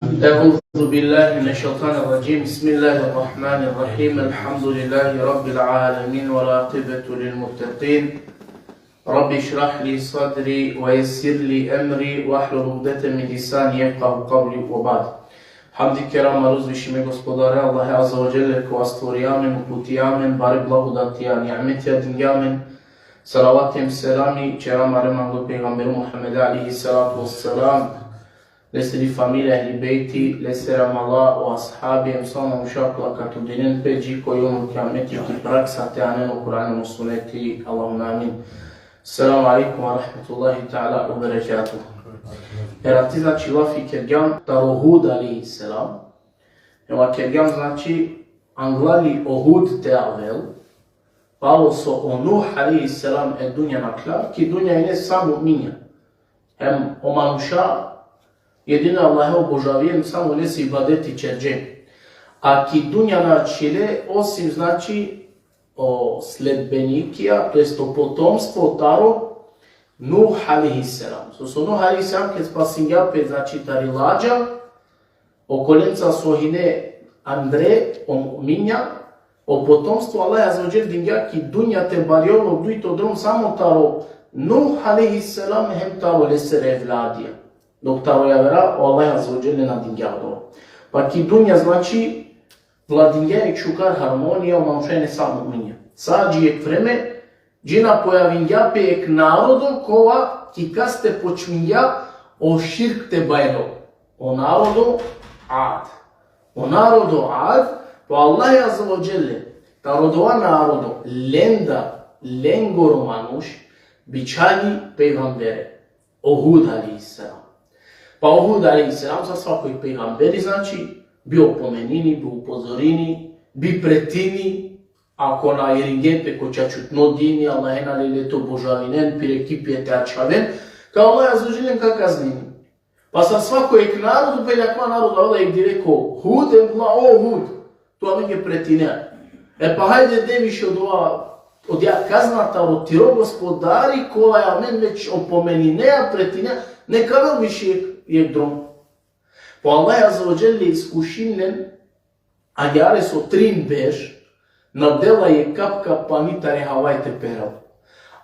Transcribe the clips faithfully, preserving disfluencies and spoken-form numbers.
أعوذ بالله من الشيطان الرجيم. بسم الله الرحمن الرحيم. الحمد لله رب العالمين والعاقبة للمتقين. رب اشرح لي صدري ويسر لي أمري واحلل عقدة من لساني يفقهوا قولي وبعد. Hamdi kerama uzvišime Gospodare Allahe Azze ve Dželle, kova stvorija amen, uputija amen, bare blagodatija, nimetija dingja amen. Salavati hem selami ćera amare manglo pejgamberi Muhammede alejhi salatu vesselam, lesiri familija, ehli bejti, lesere amala, o ashabi, hem sa o manuša kola ka trudinen pe dži ko jomul kijameti ki praksa te anen o Kur'ani hem o suneti. Allahumme amin. Selamu alejkum ve rahmetullahi teala ve berekatuhu. Erati, znači, lafi kergjam taro Hud alejhi selam. Ema kergjam, znači, anglali o Hud te avel, palo so o Nuh alejhi selam e dunja nakhla, ki dunja ine sa mu'minja. Hem o manuša jedino Allahe obožavinen, samo lese ibadeti ćerđe. A ki dunja na ačhile, osim, znači, o sledbenikija, to jest o potomstvo taro Nuh alejhi selam. So, so Nuh alejhi selam ked spasingja pe, znači, tari ladža, okolenca so hine andre, o mu'minja, o potomstvo, Allah Azze ve Dželle dingja ki dunja te barjol o dujto drom samo taro Nuh alejhi selam hem taro lesere evladija. Dok taro javera o Allah Azze ve Dželle na dingja odova. Pa ki dunja, znači, vladingja jekh šukar harmonija, o manuša ine sa mu'minja. Sa dži jekh vreme, dži na pojavingja pe jekh narodo kova ki kaste počmingja o širk te bajrol. O narodo Ad. O narodo Ad, pa Allah Azze ve Dželle taro odova narodo, lendar, lengoro manuš bičhali pejgambere, o Hud alejhi selam. Pa o Hud alejhi selam, sar svako pejgamberi, znači, bi opomenini, bi upozorini, bi pretini, ako na iringe pe ko čačutno dini, Allahe na lele te obožavinen, pire kipije te ačhaven, ka Allah Azze ve Dželle ka kaznini. Pa sar svako jekh narodo, pe akava narodo avela jekh direko Hud, hem bola: O Hud, tu amenge pretinea. E pa hajde, de više odova, odija kazna taro tiro Gospodari, kola amen već opomeninea, pretinea, neka avel više jekh, jekh drom. Pa Allah Azze ve Dželle iskušini len, agjaar so trin berš na dela jekh kapka pani tari havai te perel.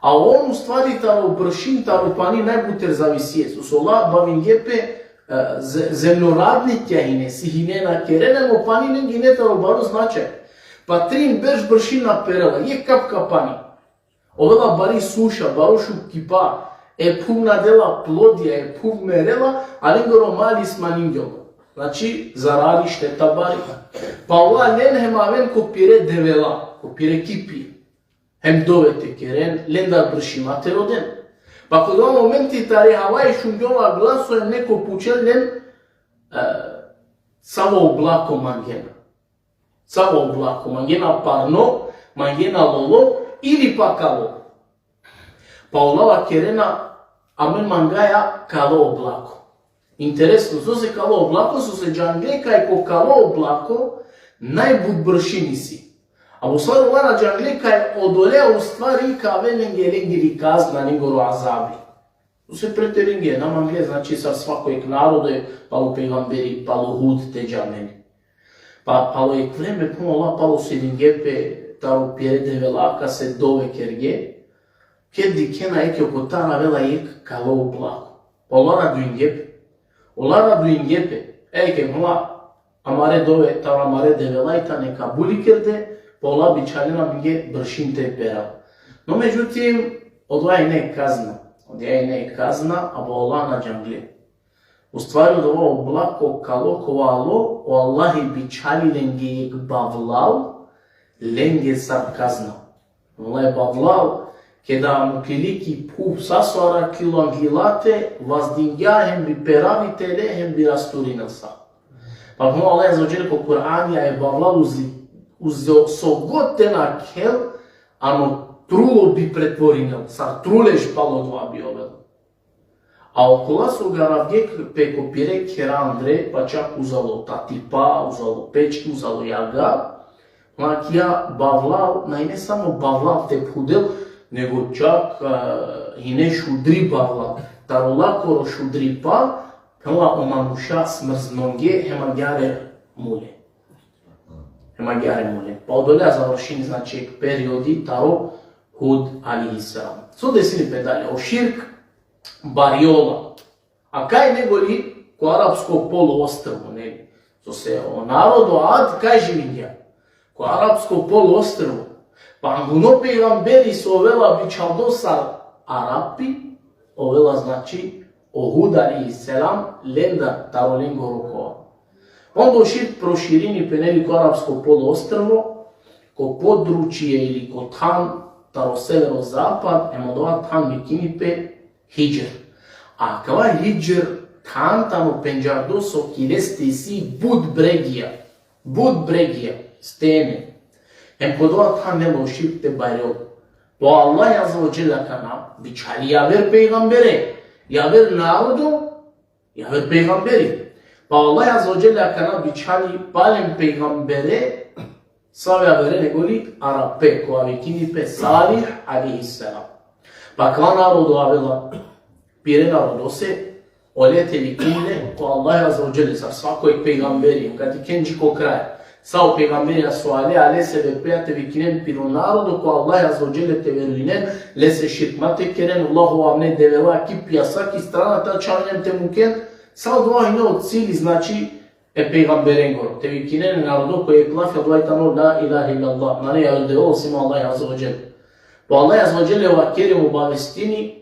A on, u stvari, taro bršin, taro pani najbuter zavisie. So ola bavingje pe, e, ze-, zemljoradnikija hine, si hine na kerena, o pani lenge ine taro baro značaj. Pa trin berš bršin na perela, jekh kapka pani. Ovela bari suša, baro šukipa, e phuv na dela plodija, e phuv merela, a lengoro mali smaningjola. Znači, zarari, šteta bari. Pa ola len hem aven ko pire devela, ko pire kipije. Hem dove te keren, lendar bršima te roden. Pa ko odova momenti tari havai šungjola glaso hem neko pučel len, e, savo oblako mangena. Savo oblako mangena, parno, mangena lolo ili pa kalo. Pa ola vakerena: Amen mangaja kalo oblako. Interesno, sose kalo oblako, sose džangle kaj ko kalo oblako najbut bršin isi. A u stvari ola na džangle kaj odolea u stvari ka avel lenge, lengiri kazna, lengoro azabi. Sose preteringe, na mangle, znači, sar svako jekh narodo, palo pejgamberi, palo Hud te džanel. Pa palo jekh vreme, phuv, ola palo so iringe pe taro pire devela, kase dove kerge, ked dikhena eke kotar avela jekh kalo oblako. Pa ola raduinge pe. Ola raduinge pe. Eke, phuv, amare dove taro amare devela i tane kabuli kerde, pa ola bičhalena amenge bršin te pera. No, međutim, odova ine kazna. Odova ine kazna, a ola na džangle. U stvari, odova oblako kalo kova alo, o Allahi bičhali lenge jekh bavlal, lenge sar kazna. Ola e bavlal, keda muklili ki phuv, sa so arakhilo anglila te, vazdingja hem bi peravi tele, hem bi rasturinel sa. Pa phuv, Allah Azze ve Dželle ko Kur'ani, a e bavlal uzi, uzi so god te nakhel, ano trulo bi pretvorinel, sar truleš palo odova bi ovel. A okola so garavge pe ko pire khera andre, pa čak uzalo tatipa, uzalo pečki, uzalo jaga, akija bavlal, na ine samo bavlal te phudel, nego čak, a, ine šudri bavlal. Taro lakoro šudripa, Kala o manuša smrznonge hem agjaar e mule. Hem agjaar e mule. Pa odolea završini, znači, periodi taro Hud alejhi selam. So desini pe dalje? O širk barjola. A kaj nego li ko arapsko poluostrvo, neli? Sose o narodo Ad kaj živingja? Ko arapsko poluostrvo. Pa angluno pejgamberi so ovela bičhaldo sar Arapi, ovela, znači, o Hud alejhi selam, lendar taro lengoro kova. Onda o širk proširini pe, neli, ko arapsko poluostrvo, ko područje ili ko than taro severozapad, hem odova than vikini pe Hidžr. A kava Hidžr than tano pendžardo so ki leste isi but bregija. But bregija, stene. Hem ko dova than lel o širk te barjol. Pa o Allah azze ve dželle akana bičhali javer pejgambere, javer narodo, javer pejgamberi. Pa o Allah azze ve dželle akana bičhali palem pejgambere, sa o javere nego li Arape, kova vikini pe Salih alejhi selam. Pa kava narodo avela pire narodose, ole te vikini le ko Allah azze ve dželle, sar svako jek pejgamberi, ka tikhen dži ko kraj. Sa o pejgamberija so ale, ale sebepeja te vikinen piro narodo ko Allah azze ve dželle te verujnen, lese širk ma te keren, Allahov avne devela ki pjasa, ki strana te ačhavinen te muken, sa odova hine o cili, znači, e pejgamberengoro. Te vikinen e narodo ko jek lafi, odova tano la ilahe illallah, nane javer devel osim Allah azze ve dželle. Pa Allah azze ve dželle vakeri, obavestini,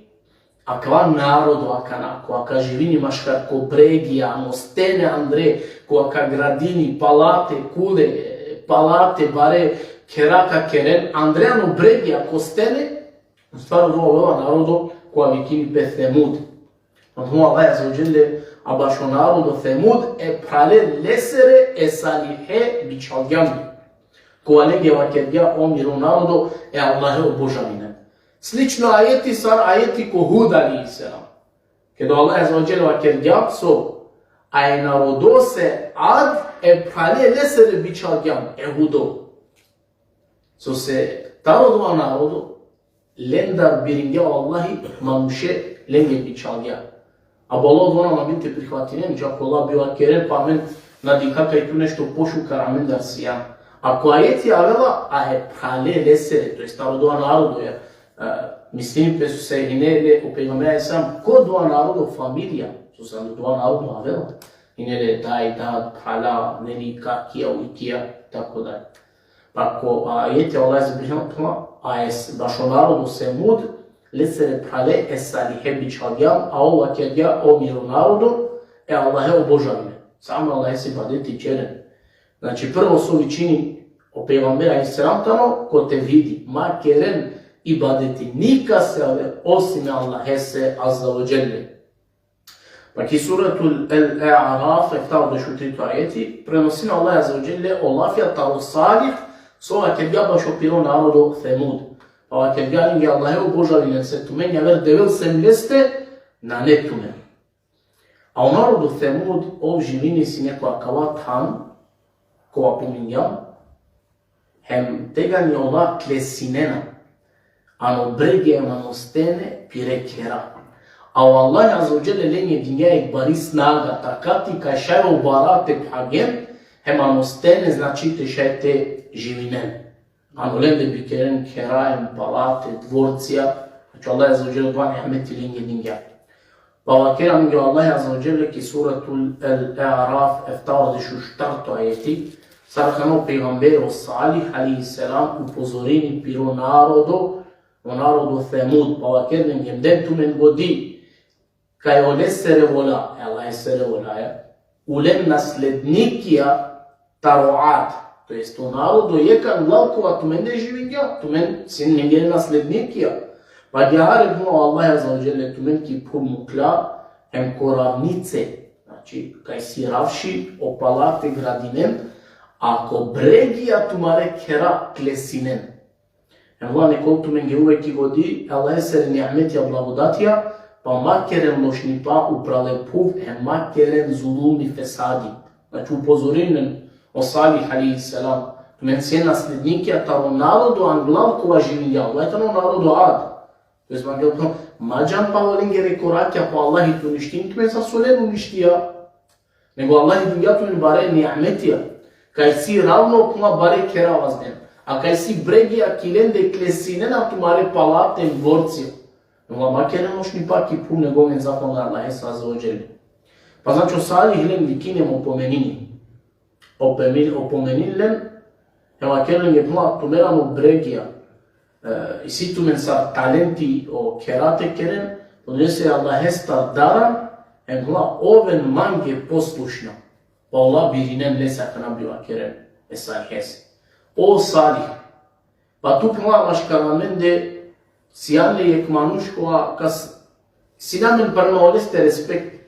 akava narodo akana, kova ka živini maškar ko bregija, ano stene andre, kova ka gradini palate, kule, palate, bare khera ka keren, andre ano bregija ko stene, ustvari odova narodo kova vikini pe Semud. Ano Allah azze ve dželle, a bašo narodo Semud, e phrale lesere e Salihe bičhalgja ame. Kova lenge vakergja: o miro narodo, e Allahe obožavinen. Slično ajeti sar ajeti ko Hud alejhi selam. Keda Allah azze ve dželle vakergja so, a e narodose Ad e phrale lesere bičhalgja ame, e Hudo. Sose taro dova narodo, lendar biringja o Allahi manuše, lenge bičhalgja. A bolo dova na mangin te prihvatinen, džakola bi vakeren, pa amen na dikha kaj tu nešto pošukar amendar sijan. A ko ajeti avela, a e phrale lesere, to jest taro dova narodo, ja, e, mislini pe sose hine le o pejgamber alejhi selam, ko dova narodo familija, sose ano dova narodo avela. Hine le daj, dad, phrala, neli, kakija, ujkija, tako dalje. Pa ko ajeti Allah subhanahu wa ta'ala, a e s-, bašo narodo Semud, lesere phrale e Salihe bičhalgja ame, a ov vakergja: o miro narodo, e Allahe obožavinen. Samo Allahese ibadeti keren. Znači, prvo so vičini o pejgamber alejhi selam tano ko tevhidi: ma keren ibadeti nikase aver osim e Allahese azze ve dželle. Pa ki Suratul El-A'raf, efta u dešutrito ajeti, prenosini Allah azze ve dželle o lafija taro Salih, so vakergja bašo piro narodo Semud. Pa vakergja lenge: Allahe obožavinen, se tumen javer devel sem leste nane tumen. A o narodo Semud, ov živini sine ko akava than, kova pomingjam, hem tegani ola klesinena ano brege hem ano stene pire khera. A o Allah azze ve dželle lenge dingja jek bari snaga, takati, kaj šaj o bara te phagen, hem ano stene, znači, te šaj te živinen. Ano lende bi keren khera hem palate, dvorcija, znači Allah azze ve dželle odova nimeti lenge dingja. Pa vakeri amenge o Allah azze ve dželle ki Suratul El-A'raf, efta u dešuštarto ajeti, sar akana o pejgamberi o Salih alejhi selam upozorini piro narodo, o narodo Semud, pa vakeri lenge: den tumen godi kaj olesere vola, e Allahesere volaja, ulen naslednikija taro Ad, to jest o narodo jekh anglal kova tumende živingja, tumen sien lengere naslednikija. Pa agjaar o Allah azze ve dželle tumen ki phuv mukla, hem ko ravnice, znači, kaj si ravši, o palate gradinen, a ko bregija tumare khera klesinen. Hem ola nek ol tumenge uvek ki godi e Allahesere nimetija, blagodatija, pa ma keren lošnipa upral e phuv, hem ma keren zulumi, fesadi. Znači, upozorinen o Salih alejhi selam: tumen sien naslednikija taro narodo anglal kova živingja, Allah tano narodo Ad. To jest, mangel tano, Ma džan palo lengere korakja, po Allahi te uništini tumen, sa so len uništija. Nego Allahi dingja tumen bare nimetija. Kaj si ravno, phenela, bare khera vazden. A kaj si bregija, ki lende klesinena tumare palate em dvorcija. Nego ma keren lošnipa ki phuv, nego amen zahvalna Allahese azze ve dželle. Pa znači o Salih len vikini em opomenini. Opomen-, opomenini len, hem vakeri lenge, phenela, tumen ano bregija, e, isi tumen sar talenti o khera te keren, odolese Allahestar daran, hem, phenela, oven mange poslušna. Pa ola birinen lese, akana bi vakeren e Salihese. O Salih, pa tu, phenela, maškar amende sijan le jekh manuš kova kas-, sine amen prema oleste respekt.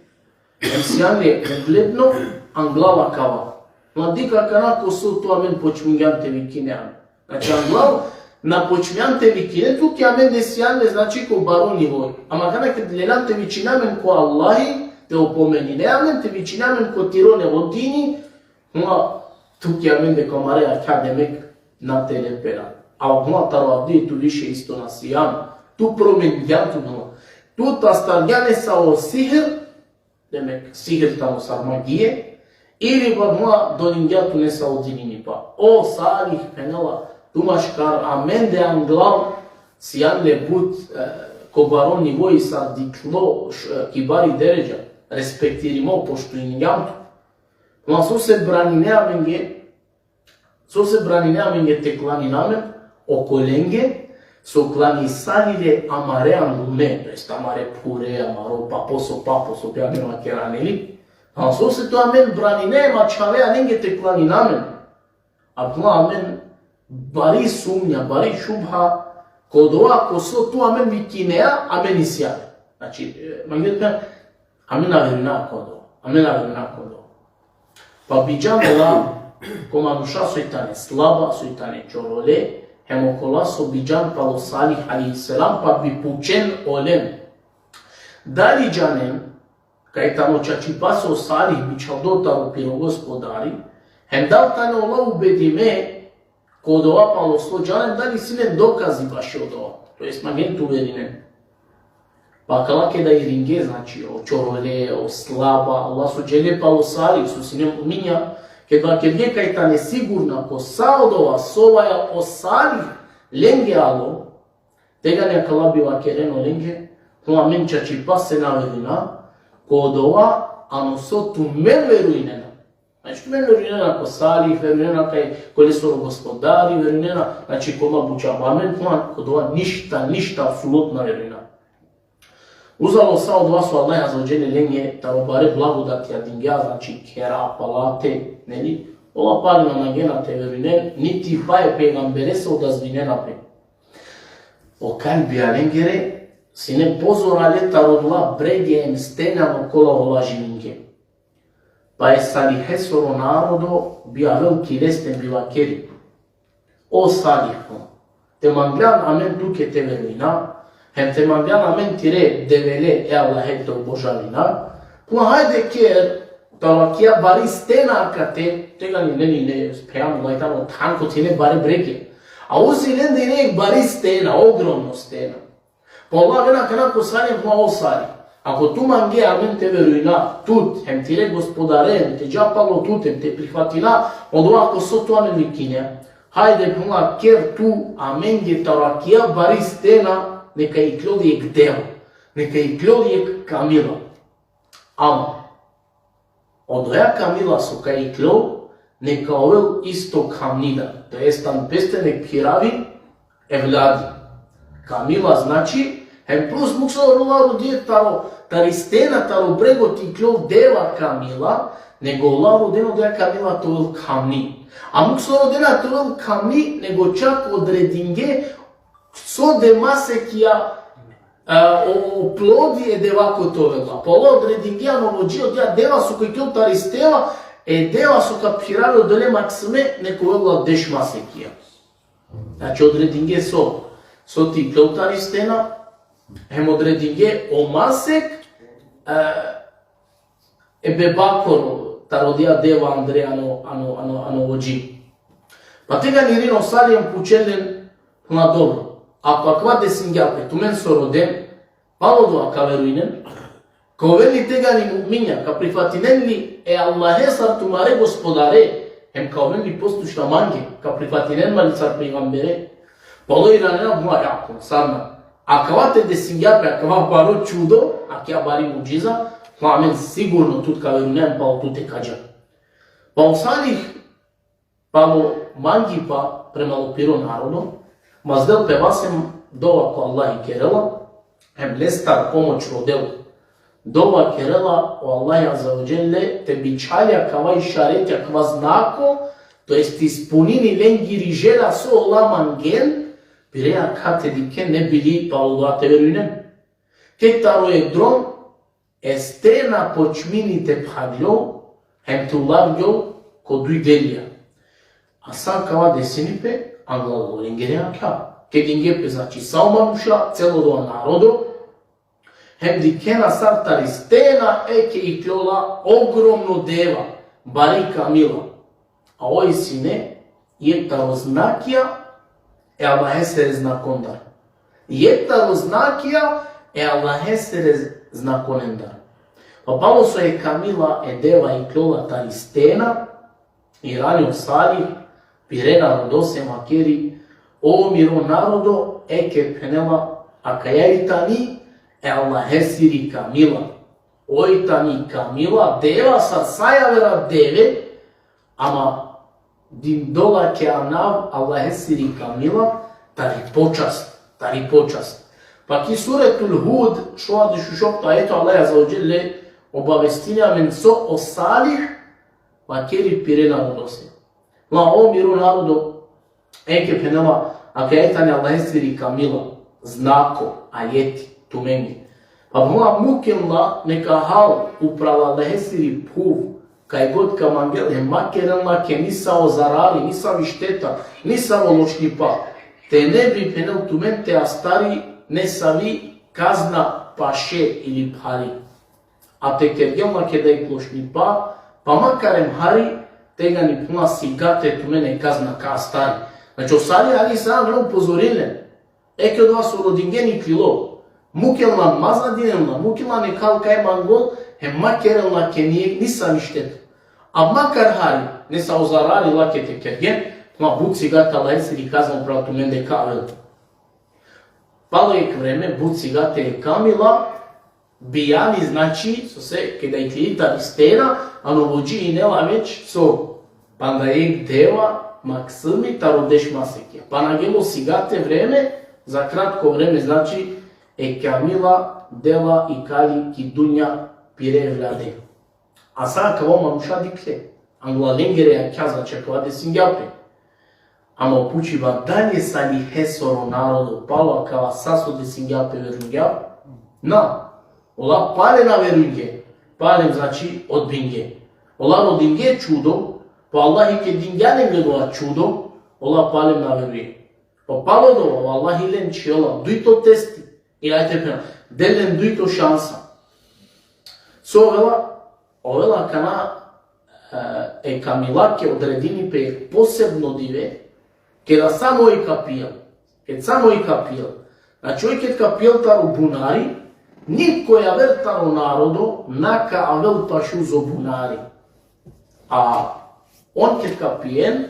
Em sijan le ugledno, anglal akava. Ma dikh akana ko so tu amen počmingjan te vikine amen. Znači, anglal na počmingjan te vikine tu, ki amende sijan le, znači, ko baro nivoj. Ama akana ked leljan te vičine amen ko Allahi, te opomenine amen, te vičine amen ko tiro nevo dini, ma tu ki amende ko amare akha, demek, na te le pela. A, phenela, taro avdive tu više isto na sijan. Tu promeningjan tu, phenela. Tu astargjan nesavo sihr, demek, sihr tano sar magije, ili, pa, phenela, dolingja tu nesavo dininipa. O Salih, phenela, tu maškar amende anglal sijan le but, e, ko baro nivoj, sar dikhlo, š-, e, ki bari deredža, respektirimo, poštuingjam tu. Ma sose branine amenge, sose branine amenge te klanina amen okolenge so klanisali le amare anglume, to jest amare phure, amaro papo, so papo, so bi amen vakera, neli? A sose tu amen branine, ma čhave lenge te klanina amen. A tu amen bari sumnja, bari šubha, ko dova ko so tu amen vikinea, amen isi amen. Znači, e, mange te, amen na verujna ko dova, amen na verujna ko dova. Pa bijan ola ko manuša soj tane slaba, soj tane čorole, hem okola so bijan palo Salih alejhi selam, pa bi pučen olen. Dali džanen, kaj tano čačipase o Salih bičhaldo taro piro Gospodari, hem dal tane ola ubedime ko dova palo so džanen, dali isi len dokazi bašo dova. To jest, mangen te uverinen. Pa akala keda iringe, znači, o čorole, o slaba, ola so džele palo Salih, so sine mu'minja, keda vakerge kaj tane sigurna ko sa odova so vaja o Salih lenge alo, tegani akala bi vakeren olenge, ko amen čačipase na verujna ko dova ano so tumen verujnena. Znači, tumen verujnena ko Salih, verujnena kaj ko lesoro Gospodari, verujnena, znači, ko ma buča, amen ko dova ništa, ništa apsolutno na verujna. Uzalo sa odova so Allah azze ve dželle lenge taro bare blagodatija dingja, znači, khera, palate, neli? Ola pali na mangena te verujnen, niti paj e pejgamberese odazvinena pe. O kalbija lengere sine pozorale taro odola bregja em stena ano kola ola živinge. Pa e Salihesoro narodo bi avel ki leste, bi vakeri: O Salih, te manglan amen tuke te verujna, hem te manglan amen tire devele e Allahe te obožavina, pa hajde ker taro akija bari stena akate, tegani, neli, ne, phengjam, Allah tano than ko tine bare bregja. A uzi lende ine jekh bari stena, ogromno stena. Pa ola avena akana ko Salih, ma o Salih, ako tu mange amen te verujna tut, hem tire Gospodaren, te dža palo tut, hem te prihvatina odova ko so tu amen vikine, hajde, phenela, ker tu amenge taro akija bari stena neka iklol jekh deva, neka iklol jekh kamila. Ama odoja kamila so ka iklol, neka ovel isto kamni da. To jest, tani peste nek phiravi evladi. Kamila, znači, hem plus muksoro ola rode taro, tari stena, taro brego te iklol deva kamila, nego ola rodena odoja kamila te ovel kamni. A muksoro rodena te ovel kamni, nego čak odredinge so de masekija, a, o, o plodi e deva kote ovel la. Pa ola odredinge ano vođi odoja deva so ka iklol tari stena, e deva so ka phiravel odole maksime, neka ovel la deš masekija. Znači, odredinge so, so te iklol tari stena, hem odredinge o masek, e, e bebakoro, taro odoja deva andre ano, ano, ano, ano vođi. Pa tegani irini o Salih hem pučel len, na dobro. Ako akava desingja pe, tumen so roden, Palo dova ka verujnen, ka oven li tegani mu'minja, ka prifatinen li e Allahe sar tumare gospodare, hem ka oven li poslušna mange, ka prifatinen ma li sar pejgambere. Palo iranena, huma, ja, ko sarna. Akava te desingja pe, akava baro čudo, akija bari mudžiza, pa amen sigurno tut ka verujnen, palo tut te ka dža. Pa o Salih, palo mangipa prema o piro narodo, mazdel pe vasem dova ko Allahi kerela, hem lestar pomoć rodel. Dova kerela o Allahi Azze ve Dželle te bičhali akava išaretja, akava znako, to jest ispunini lengiri želja so ola mangen, pire akate dikhen ne bi li palo dova te verujnen. Ked taro jek drom, e stena počmini te phagljol, hem te ulavgjol ko duj delja. A sa akava desini pe, angla lengere jakha. Ked dinge pe, znači, sa o manuša, celo dova narodo, hem dikhena sar tari stena eke ikljola ogromno deva, bari kamila. A oj sine, jek taro znakija e Allahesere znakondar. Jek taro znakija e Allahesere znakonendar. Pa palo so e kamila e deva ikljola tari stena, irani o Salih pire narodose, vakeri: O miro narodo, eke phenela, akaja i tani e Allahesiri kamila. Oj tani kamila, deva sar sa javera deve, ama dindola ke anav Allahesiri kamila, tari počast, tari počast. Pa ki Suretul Hud, šovardeš u šovto ajeto, Allah Azze ve Dželle obavestini amen so o Salih vakeri pire narodose. La, o miro narodo, eke phenela, akaja i tani Allahesiri kamila, znako, ajeti, tumenge. Pa phenela, muken la neka hal upral Allahesiri phuv, kaj god ka mangel, hem ma keren lake nisavo zarari, nisavi šteta, nisavo lošnipa. Te ne bi, phenel, tumen te astari nesavi kazna paše ili phari. A te kergjen lake da i lošnipa, pa makar hem hari, tegani, phenela, sigate tumen e kazna ka astari. Znači, o Salih alejhi selam upozorinen. Eke odova so rodinge iklilo. Muken la, ma zadinen la, muken la neka hal kaj mangol, hem ma keren lake ni-, nisavi šteta. A makar hari, nesavo zarari lake te kergjen, ma but sigate Allahesiri kazna upral tumende ka avel. Palo jek vreme, but sigate e kamila, bijani, znači, sose, keda iklili tari stena, ano vođi inela već so, panda jek deva, maksimi taro deš masekija. Pa na gelo sigate vreme, za kratko vreme, znači, e kamila dela ikali ki dunja pire evlade. A sa akava manuša dikhle. Angla lengere jakha, znači, akava desingja pe. Ama o pučiba, dali e Salihesoro narodo palo akava sa so desingja pe verujngja? Na. Ola pale na verujnge. Pale, znači, odbinge. Ola rodinge čudo, pa Allahi ked dingja lenge dova čudo, ola pale na verujnge. Pa palo dova, o Allahi len čhivela dujto testi. I ajde pe, del len dujto šansa. So ovela, ovela kana, e, e kamilake odredini pe posebno dive, keda samo oj ka pijel. Ked samo oj ka pijel. Znači, oj ked ka pijel taro bunari, niko javer taro narodo na ka avel pašo o bunari. A on ked ka pijen,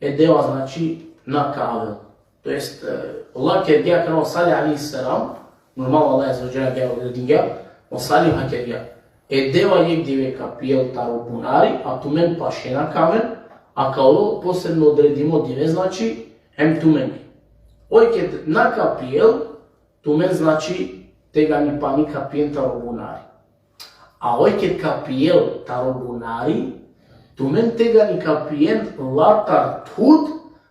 e deva, znači, na ka avel. To jest, e, ola kergja kana o Salih alejhi selam, normalno Allah azze ve dželle odredingja, o Salih vakergja: E deva jek dive ka pijel taro bunari, a tumen paše na ka aven, a ka ovel posebno odredimo dive, znači, hem tumen. Oj ked na ka pijel, tumen, znači, tegani pani ka pijen taro bunari. A oj ked ka pijel taro bunari, tumen tegani ka pijen latar thud,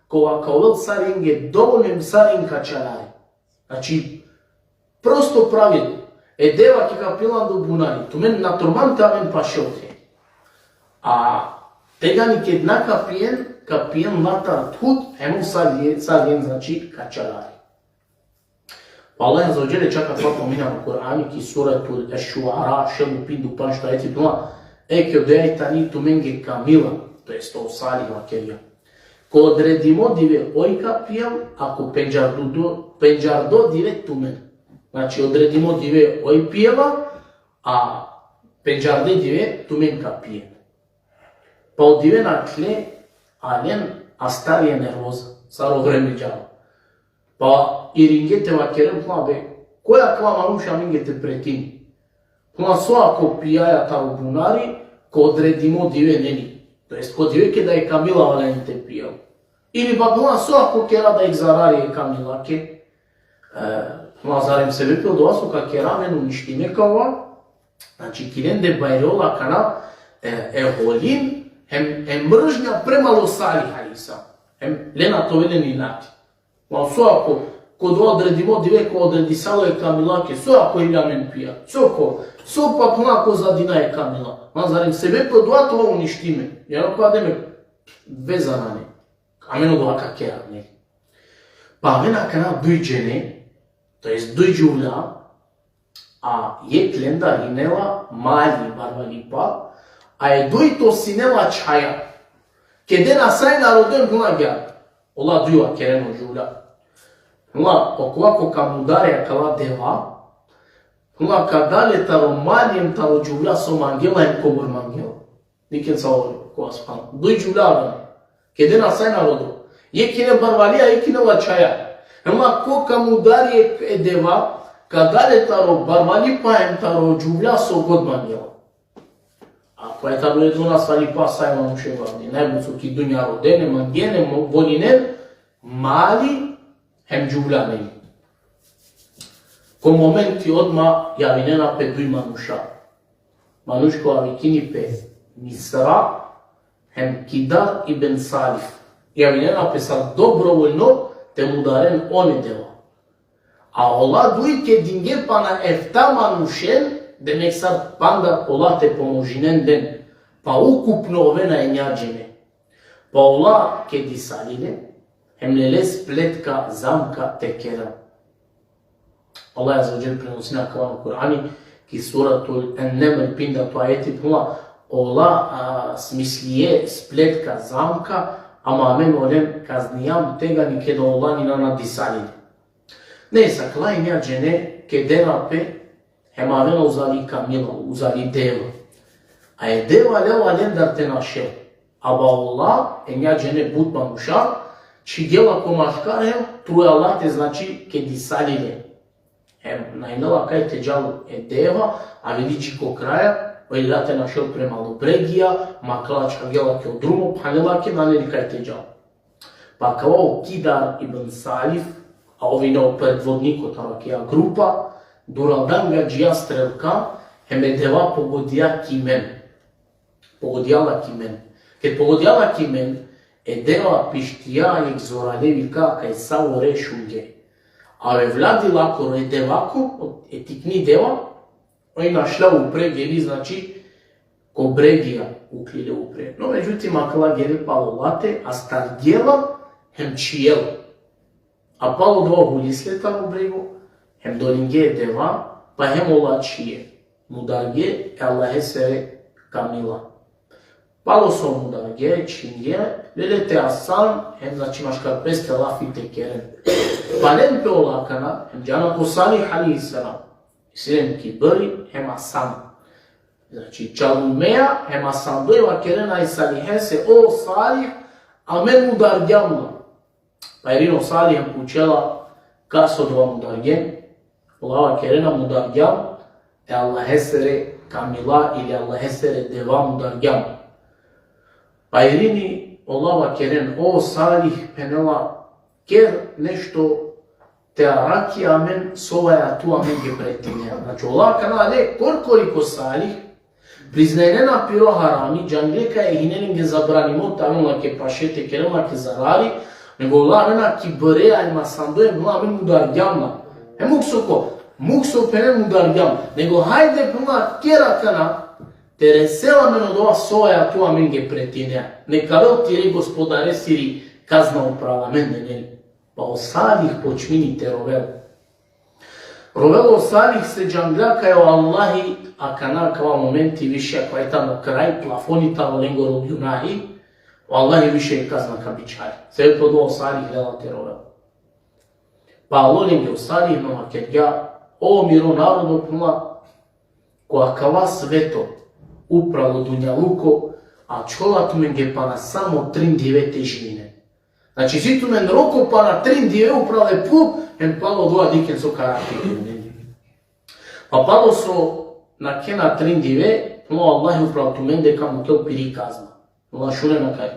kova ka ovel sarenge dovoljno hem sarenge ka čalari. Znači, prosto pravilo. E deva ked ka pijel ando bunari, tumen na troman te aven paše ote. A tegani ked na ka pijen, ka pijen latar thud, hem sarenge, sarenge, znači, ka čalari. Pa Allah azze ve dželle čak akava pominela ano Kur'ani ki Suratul Šuara, šel u pinda u pandžto ajeti, phenela: Eke odoja i tani tumenge kamila, to jest o Salih vakergja. Ko odredimo dive oj ka pijel, a ko pendžardo, pendžardo dive tumen. Znači, odredimo dive oj pijela, a pendžarde dive tumen ka pijen. Pa o dive nakhle, alen, astarje nervoza, sar o vreme džala. Pa iringe te vakeren, phenela: Be, koj akava manuš amenge te pretini? Phenela: So ako pijaja taro bunari, ko odredimo dive, neli? To jest ko dive keda e kamila valjani te pijel. Ili pa, phenela, so ako kera da ek zarari e kamilake? E, phenela: Zarem sebepi odova so ka kera, amen uništime ka ova? Znači, ki lende bajrola akana, e, e holin, hem e mržnja prema o Salih alejhi selam. Hem lena te ovel len inati. Ma so ako, ko dova odredimo dive ko odredisalo e kamilake, so ako ili amen pija? So ko, so pa, phenela, ko zadina e kamila? Ma zarem sebepi odova te ova uništime? Jaro ko ademe veza nane. Amen odova ka kera, neli? Pa avena akana duj džene, to jest duj džuvlja, a jekh lendar hinela mali, barvalipa, a e dujto si nela čhaja. Keda na sa i naroden, phenela, agjaar. Ola duj vakeren o džuvlja. Phenela: Okova ko ka mudari akala deva, phenela, ka da le taro mali hem taro džuvlja so mangela hem kobor mangela. Dikhen sa ov, ko aspan. Duj džuvlja avena. Keda na sa i narodo. Jekh hine barvali, a jekh hine la čhaja. Hem la ko ka mudari e, e deva, ka da le taro barvalipa hem taro džuvlja so god mangela. A pa e taro e dujto si nela čhaja, sa i manuše glavni. Najbut so ki dunja rodene, mangene, mo-, volinen, mali hem džuvlja, neli. Ko momenti odma javinena pe duj manuša. Manuš kova vikini pe Misra, hem Kidar ibn Salih. Javinena pe sar dobrovoljno te mudaren one deva. A ola duj kedinge pana efta manušen, demek sar panda ola te pomožinen len. Pa ukupno ovena enja džene. Pa ola kedisalile, hem lele spletka zamka te kera. Allah Azze ve Dželle prenosini akava ano Kur'ani, ki Suratul En-Neml, pindato ajeti, phenela: Ola, a, smislie spletka zamka, ama amen olen kaznijam tegani keda ola nane disalile. Nejse, akala enja džene kedena pe, hem avena uzali kamila, uzali deva. A e deva lela lendar te našel. Aba ola, enja džene but manuša, čhigela ko maškar hem trujala te, znači, kedisalile. Hem na inela kaj te džal e deva, avedi dži ko kraja, o lela te našel prema o bregija, ma akala čhagela ke o drumo, phanela ke nane li kaj te džal. Pa akava o Kidar ibn Salih, a ov ine o predvodniko taro akaja grupa, duraldan gadžija strelka, hem e deva pogodija ki men. Pogodija la ki men. Ked pogodija la ki men, e deva pištija jekh zorale vika kaj savore šunge. A o evladi lakoro, e devako, e tikni deva, oj našla upre, geli, znači, ko bregija uklile upre. No, međutim, akala gele palo late, astargje la hem čhijel. A palo dova hulisle taro brego, hem dolinge e deva, pa hem ola čhije. Mudarge e Allahesere kamila. Palo so mudarge, čhinge, lele te asan, hem, znači, maškar peste lafi te keren. Palen pe ola akana, hem džana ko Salih alejhi selam. Isi len kibri hem asan. Znači, čalumeja hem asandoj vakerena e Salihese: O Salih, amen mudargjam la. Pa irini o Salih hem pučela: Kas odova mudargjen? Ola vakerena: Mudargjam e Allahesere kamila ili Allahesere deva mudargjam. Pa irini ola vakeren: O Salih, phenela, ker nešto te araki amen, sovaja tu amenge pretinea. Znači, ola akana ale korkori ko Salih, priznajnena piro harami, džangle kaj hine lenge zabranimo te aven lake paše, te keren lake zarari, nego ola avena kibreja hem asandoja, phenela: Amen mudargjam la. Hem muk so ko, muk so phenen mudargjam, nego hajde, phenela, ker akana, te resel amen odova sovaja tu amenge pretinea. Neka avel tire Gospodaresiri kazna upral amende, neli. Pa o Salih počmini te rovel. Rovel o Salih se džangla kaj o Allahi akana akava momenti više, akava i tano kraj, plafoni taro lengoro gunahi, o Allahi više kazna ka bičhali. Sebepi odova o Salih lela te rovel. Pa alo lenge o Salih, no vakergja: O miro narodo, phenela, ko akava sveto, upralo dunjaluko, ačhola tumenge pana samo trin dive te živinen. Znači, si tumen roko pana trin dive uprale phuv, hem palo dova dikhen so ka arakhen. Pa palo so nakhena trin dive, o Allah upral tumende ka mukhel piri kazna. Phenela, šunen akari.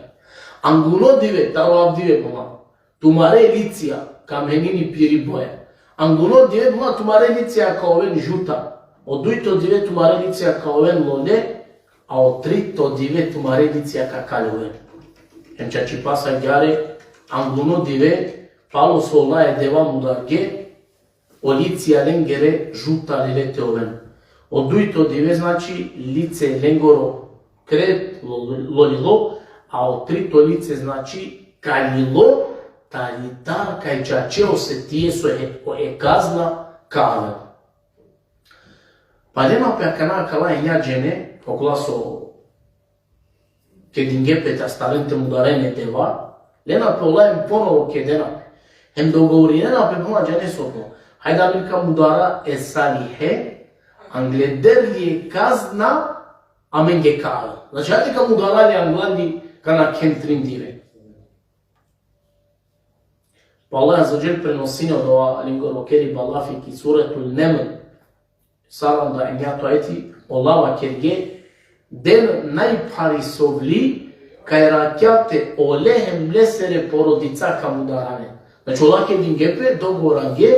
Angluno dive, taro avdive, phenela, tumare licija ka menini piri boja. Angluno dive, phenela, tumare licija ka oven žuta. O dujto dive tumare licija ka oven lole, a o trito dive tumare licija ka kaljoven. Hem čačipasa agjaar, angluno dive, palo so ola e deva mudarge, o licija lengere žuta lele te oven. O dujto dive, znači, lice lengoro kret lo-, lolilo, a o trito lice, znači, kaljilo, tari dar kaj čače osetije so e, o e kazna ka avel. Pa lena pe akana akala enja džene, okola so kedinge pe te astaren te mudaren e deva, lena pe ola hem ponovo kedena pe. Hem dogovorinena pe, phenela, džane so, phenela, hajde amen ka mudara e Salihe, angleder li e kazna amenge ka avel. Znači, hajde ka mudara le, angla li ka nakhen trin dive. Pa Allah Azze ve Dželle prenosini odova lengoro keriba lafi ki Suretul Neml, saranda enjato ajeti, ola vakerge: Den najpharisovli kaj rakjate ole hem lesere porodica ka mudarane. Znači, ola kedinge pe, dogovorange,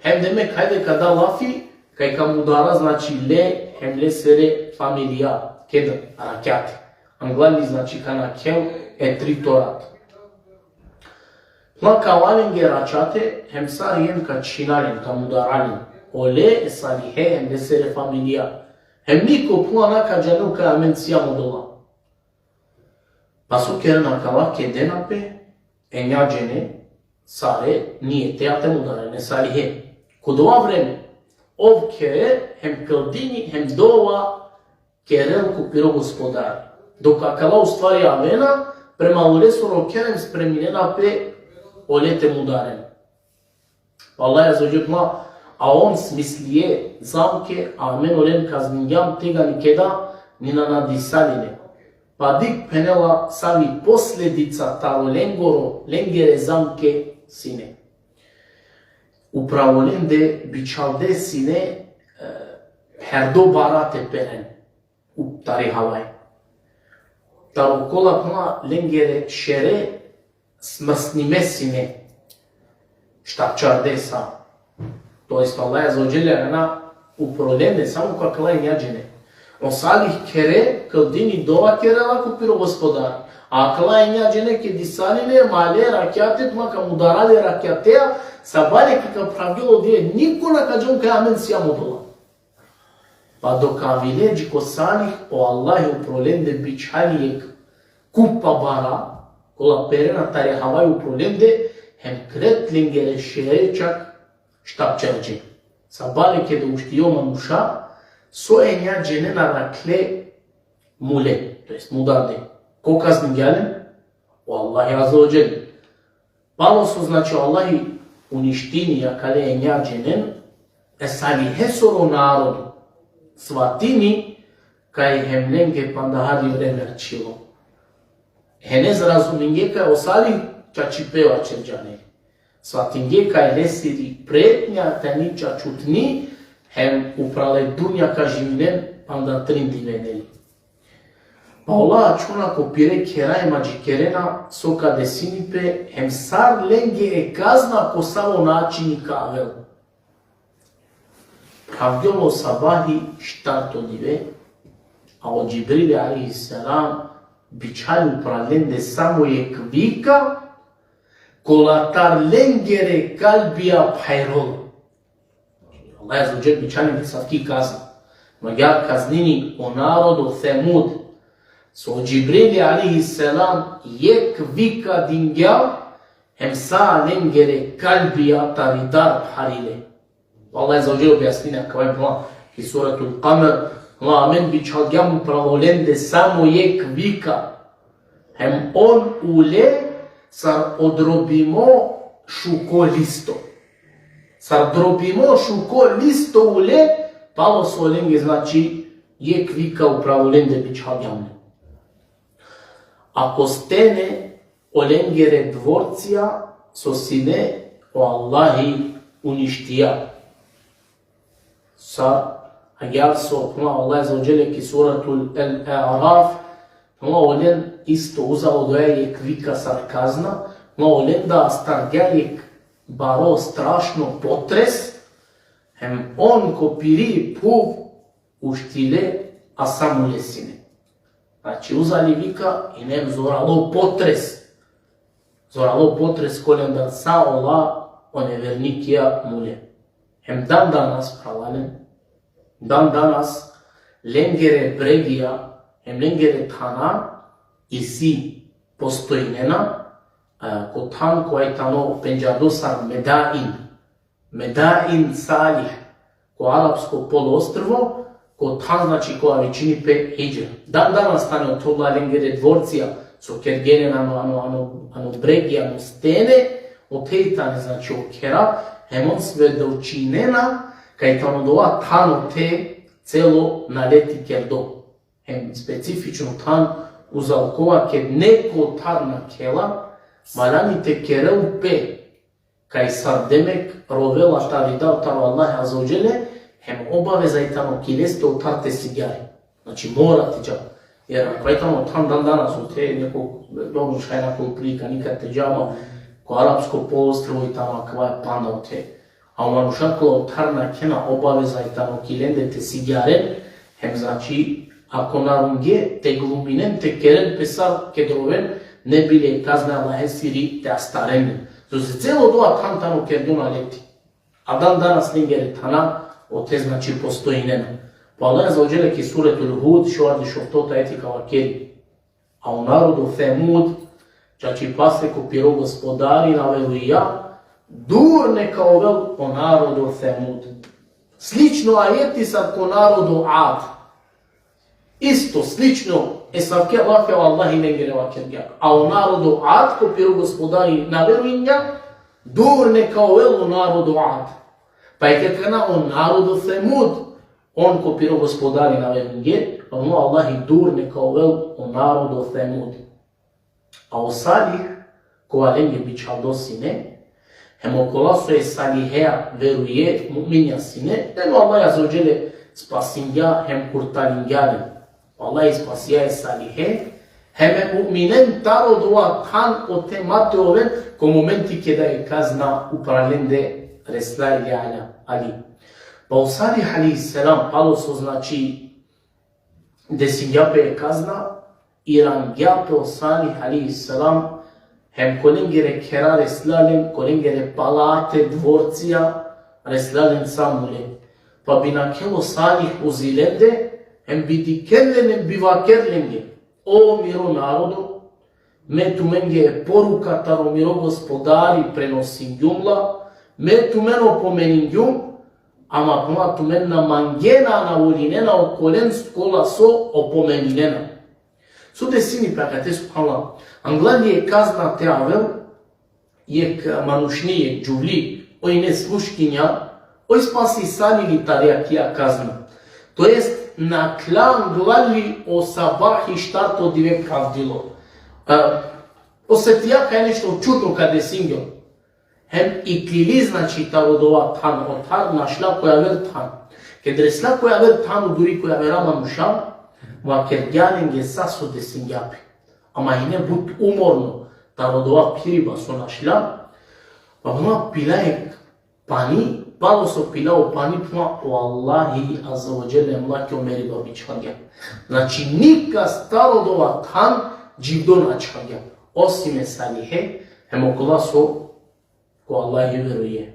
hem demek hajde ka da lafi kaj ka mudara, znači, le hem lesere familija, ked rakjate. Angla li, znači, ka nakhel e trito rat. Phenela, ka ava lenge račate, hem sar jen ka čhina len, ka mudara len. Ole, e Salihe, hem lesere familija. Hem niko, phenela, na ka džanel kaj amen sijam odola. Pa so kerena akala, kedena pe enja džene, sare, nijeteja te mudaren e Salihe. Ko dova vreme, ov khere, hem kldini, hem dova kerel ko piro Gospodari. Dok akala u stvari avena, prema olesoro kher hem spreminena pe ole te mudaren. Allah Azze ve Dželle, a on smislie zamke, a amen olen kazningjam tegani keda ni na nadisaline. Pa dikh, phenela, savi posledica taro lengoro, lengere zamke sine. Upral olende bičhalde sine, e, pherdo bara te peren, u tari havaj. Taro kola, phenela, lengere šere smrsnime sine, štapčarde sa. To jest, Allah Azze ve Dželle, na, upral olende samo ko akala enja džene. O Salih khere, kldini, dova kerela ko piro Gospodari. A akala enja džene kedisaline, male rakjate, phenela, ka mudara le rakjateja, sabale keda ka phravgjol o dive, niko na ka džanel kaj amen sijam odola. Pa dok avile dži ko Salih, o Allah upral olende bičhali jekh kupa bara, kola perena tari havaj, upral olende, hem krete lengere šere čak štapčarđe. Sabale keda uštile o manuša, so enja džene na arakhle mule, to jest mudarde. Ko kazningja len? O Allah Azze ve Dželle. Palo so, znači, o Allah uništini akale enja dženen, e Salihesoro narodo svatini kaj hem lenge panda hari vreme ačhilo. Hine razuminge kaj o Salih čačipe vaćerđa len. Svatinge kaj lesiri pretnja tani čačutni, hem uprale dunja ka živinen panda trin dive, neli. Pa ola ačhona ko pire khera hem adžikerena so ka desini pe, hem sar lenge e kazna ko savo načini ka avel. Phravgjol o sabahi, štarto dive, a o Džibril alejhi selam bičhali upral lende samo jekh vika, kolatar lengere kalbija phajrol. Allah Azze ve Dželle bičhali asavki kazna. Magjar kaznini o narodo Semud. So Džibrili alejhi selam jekh vika dingja, hem sa lengere kalbija tari dar pharile. Allah Azze ve Dželle objasnini akava, ki Suratul Kamer, la amen bičhalgjam upral olende samo jekh vika. Hem on ule sar odrobimo šuko listo. Sar dropimo šuko listo ule, palo so lenge, znači, jekh vika upral lende bičhalgja len. A ko stene olengere dvorcija so sine, o Allahi uništija. Sa agjaar so, phenela, Allah Azze ve Dželle ki suratul El-A'raf, phenela, olen isto uzal odoja jekh vika sar kazna, phenela, olen da astargja jekh baro strašno potres, hem on ko piri phuv uštile, a sa mule sine. Znači, uzali vika, ine zoralo potres. Zoralo potres kolendar sa ola o nevernikija mule. Hem dan danas, phralalen, dan danas lengere bregija, hem lengere thana isi postojinena, e, ko than kova i tano pendžardo sar Medain. Medain Salih, ko arapsko poluostrvo, ko than, znači, kova vičini pe Hidžra. Dan danas tane ote ola lengere dvorcija, so kergje len ano, ano, ano, ano bregi, ano stene, ote i tane, znači, o khera, hem on svedočinena kaj tano dova than ote celo naleti kerdo. Hem specifično than uzal kova ked neko thar nakhela, valjani te kerel pe kaj sar demek rovela tari dav taro Allah Azze ve Dželle, hem obaveza i tano ki leste otar te sigjari. Znači, mora te dža. Jer ako i tano than dan danas ote neko, dobro, šaj na ko prilika nikad te dža, ama ko arapsko poluostrvo i tano akava panda ote. A o manuša kola otar nakhena, obaveza i tano ki lende te sigjaren, hem, znači, ako narunge, te gluminen, te keren pe sar ked roven, ne bi li e kazna Allahesiri te astaren. Sose celo dova than tano kerdo naleti. A dan danas lengere thana ote, znači, postojinena. Pa Allah Azze ve Dželle ki suretul Hud, šovardeš oftoto ajeti ka vakeri: A o narodo Semud, čačipase ko piro Gospodari na verujnja, dur neka ovel o narodo Semud. Slično ajeti sar ko narodo Ad. Isto, slično, esavke lafi o Allahi lengere vakergja. A o narodo Ad, ko piro Gospodari na verujnja, dur neka ovel o narodo Ad. Pa i ked kana o narodo Semud, on ko piro Gospodari na verujnge, o Allahi dur neka ovel o narodo Semud. A o Salih, kova lenge bičhaldo sine, hem okola so e Salihea veruje, mu'minja sine, hem o Allah Azze ve Dželle spasingja hem kurtaringja len. O Allah spasija e Salihe, hem e mu'minen taro dova than ote ma te oven, ko momenti keda e kazna upral lende resla ili ala, ali. Pa o Salih alejhi selam, palo so, znači, desingja pe e kazna, irangja pe o Salih alejhi selam, hem ko lengere khera resla len, ko lengere palate, dvorcija, resla len sa mule. Pa bi nakhel o Salih uzi lende, hem bi dikhel len, hem bi vaker lenge: O miro narodo, me tumenge poruka taro miro Gospodari prenosingjum la, me tumen opomeningjum, ama phenela tumen na mangena, na volinena okolen kola so opomeninena. So desini pe akate, subhanallah? Anglal i e kazna te avel, jekh manušni, jekh džuvli, oj ine sluškinja, oj spasi Salih tari akaja kazna. To jest, nakhla anglal i o sabahi štarto dive ka avdilo. E, osetija kaj nešto čudno ka desingjol. Hem iklili, znači, taro dova than, otar našla ko javer than. Ked resla ko javer than, uduri ko javera manuša, vakergja lenge sa so desingja pe. Ama ine but umorno, taro dova phiriba so našla, pa phenela pila jekh pani, palo so pila o pani, phenela o Allahi Azze ve Dželle mlake o meriba bičhalgja. Znači, nikas taro dova than dživdo na ačhavgja, osim e Salihe, hem okola so ko Allahi veruje.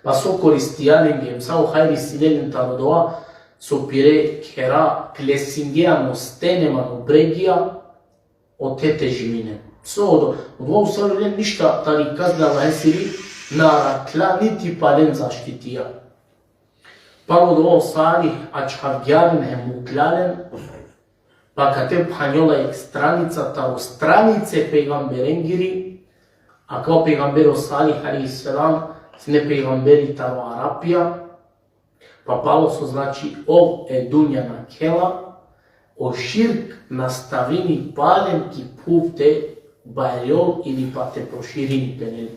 Pa so koristija lenge, hem sa o hajri sine len taro dova so pire khera klesingje ano stene, ano bregija, ote te živinen. So odo, odova o Salih len ništa tari kazna Allahesiri na arakhla, niti palen zaštitija. Palo dova o Salih ačhavgja len hem mukla len, pa akate phanjola jekh stranica taro stranice pejgamberengiri, akava pejgamberi o Salih alejhi selam Sine pejgamberi taro Arapija, pa palo so znači ov e dunja nakhela, o širk nastavini palem ki phuv te barjol ili pa te proširini pe, neli.